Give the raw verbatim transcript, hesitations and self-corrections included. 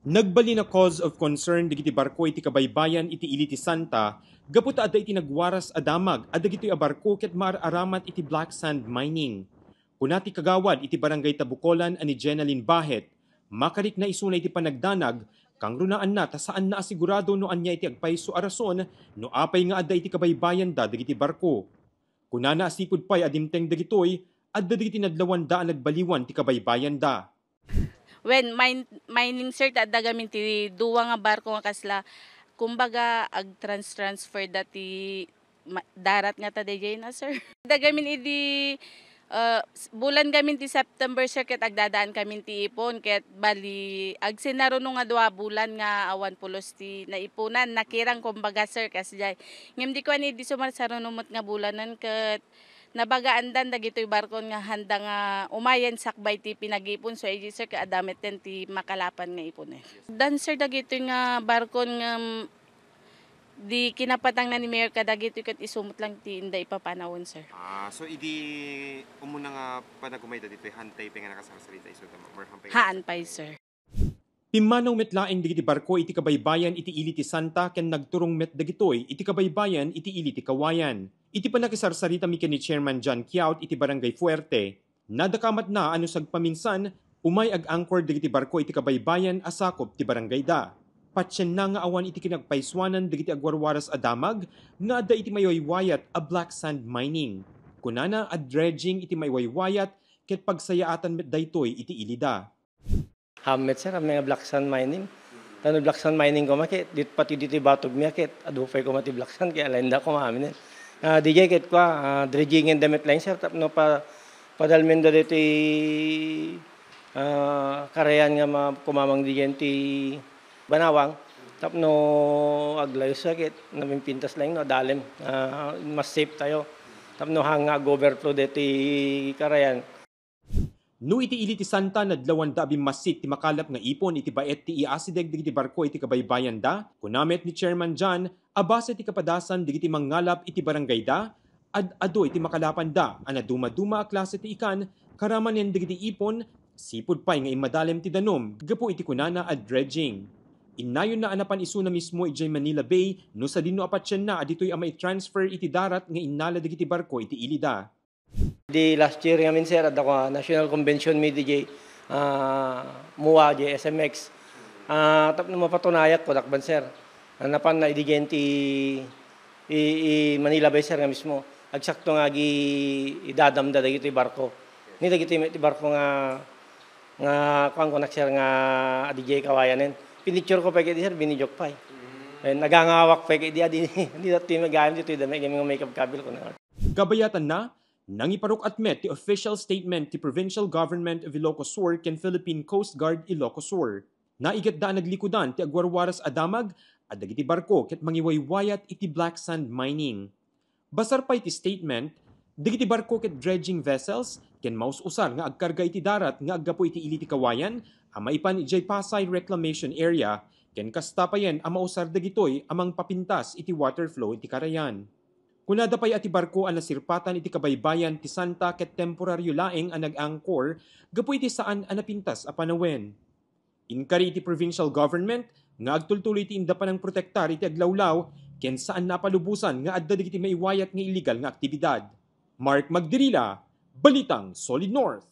Nagbalin a cause of concern dagiti barko iti kabaybayan iti ili ti Santa gapu ta adda iti nagwaras a damag a dagitoy a barko ket maar-aramat iti black sand mining. Kuna ti kagawad iti Barangay Tabukolan a ni Jenalyn Bahet, makarikna isuna iti panagdanag, kangrunaanna ta saanna a sigurado no ania iti agpayso a rason no apay nga adda iti kabaybayanda dagiti barko. Kunana a sipud pay a dimteng dagitoy, adda dagiti nadlawanda a nagbaliwan ti kabaybayanda. When mine-, mining, sir, ta adda gamin ti dua nga barko nga kasla, kumbaga, agtrans-transfer da ti ma-, darat nga ta daydiay na, sir. Adda gamin idi, ah, s-, bulan gamin ti September, sir, ket agdadaan kamin ti ipon, ket bali, agsinaruno nga dua bulan nga awan pulos ti naipunan, nakirang, kumbaga, sir, kasdiay. Ngem di ko ani idi sumarsaruno met nga bulanen, ket nabagaandan dagitoy barkon nga handa nga umayen sakbay ti pinagipon, so, idi, sir, ket adda metten ti makalapan nga ipunen. Dan, sir, dagitoy nga barkon nga, mm, di kinapatangna ni Mayor kadagitoy ket isu met lang ti inda ipapanawen, sir. Ah, so idi umuna nga panagumay da ditoy, hantay pay nga nakasarsarita isuda, ma'am, or hampay nga Haan pay, sir. Pimmanaw met laeng dagiti barko iti kabaybayan iti ili ti Santa ken nagturong met dagitoy iti kabaybayan iti ili ti Kawayan. Iti pannakisarsaritami ken ni Chairman John Kiaut iti Barangay Fuerte, nadakamatna a no sagpaminsan, umay ag-anchor dagiti barko iti kabaybayan a sakop ti barangayda. Patienna nga awan iti kinagpaysuanan dagiti agwarwaras a damag nga adda iti maiwaywayat a black sand mining. Kunana a dredging iti maiwaywayat ket pagsayaatan met daytoy iti ilida. Haan met, sir, a mga black sand mining. Ta no black sand mining koma ket, dit-, pati ditoy batog mi a ket, adu pay koma ti black sand, ket alaenda koma amin. Ah, diay ket kua, ah, dredgingen da met laeng, sir, tapno pa-, padalmen da ditoy, ah, karayan nga ma-, kumamang diay ti banawang. Tapno aglayus ket, napimpintas laeng no adalem. Ah, mas safe tayo. Tapno haan nga ag-overflow ditoy karayan. No iti ili ti Santa, nadlawanda a bimmassit ti makalap nga ipon iti baet ti iasideg dagiti barko iti kabaybayanda, kuna met ni Chairman John a base ti kapadasan dagiti mangngalap iti barangayda, ad-adu iti makalapanda a nadumaduma a klase ti ikan, karamanen dagiti ipon, sipud pay nga immadalem ti danum gapu iti kunana a dredging. Innayonna a napan isuna mismo idiay Manila Bay no sadino a patienna a ditoy a maitransfer iti darat nga innala dagiti barko iti ilida. Di last year ngamin, sir, adda ko, ah, national convention mi diay, ah, MOA, diay S M X. Ah, tapno mapatunayak ko, dakban, sir. Ah, napan na idi diay ti, i, i Manila Bay, sir, nga mismo. Agsakto nga agi-, idadamda dagiti barko. Ni dagiti met ti barko nga, nga, kuan ko nak, sir, nga adi diay kawayanen. Pinicture ko pay ket di, sir, binidiok pay. Eh, nagangawak pay ket di, adi, di dati magayam ditoy dami, nga may kabkabil ko na. Kabayatanna, nangiparuk-at met ti official statement ti Provincial Government of Ilocos Sur ken Philippine Coast Guard Ilocos Sur. Naigatda a naglikudan ti agwarwaras a damag a dagiti barko ket mangiwaywayat iti black sand mining. Basar pay ti statement, dagiti barko ket dredging vessels ken maus-usar nga agkarga iti darat nga aggapu iti ili ti kawayan a maipan idiay Pasay Reclamation Area ken kasta payen a mausar dagitoy a mangpapintas iti water flow iti karayan. Kunada pay a ti barko a nasirpatan iti kabaybayan ti Santa ket temporario laeng a nag-anchor gapu iti saan a napintas a panawen. Inkari iti provincial government nga agtultuloy ti inda panangprotektar iti aglawlaw ken saanna a palubosan nga adda dagiti maiwayat nga illegal nga aktibidad. Mark Magdirila, Balitang Solid North.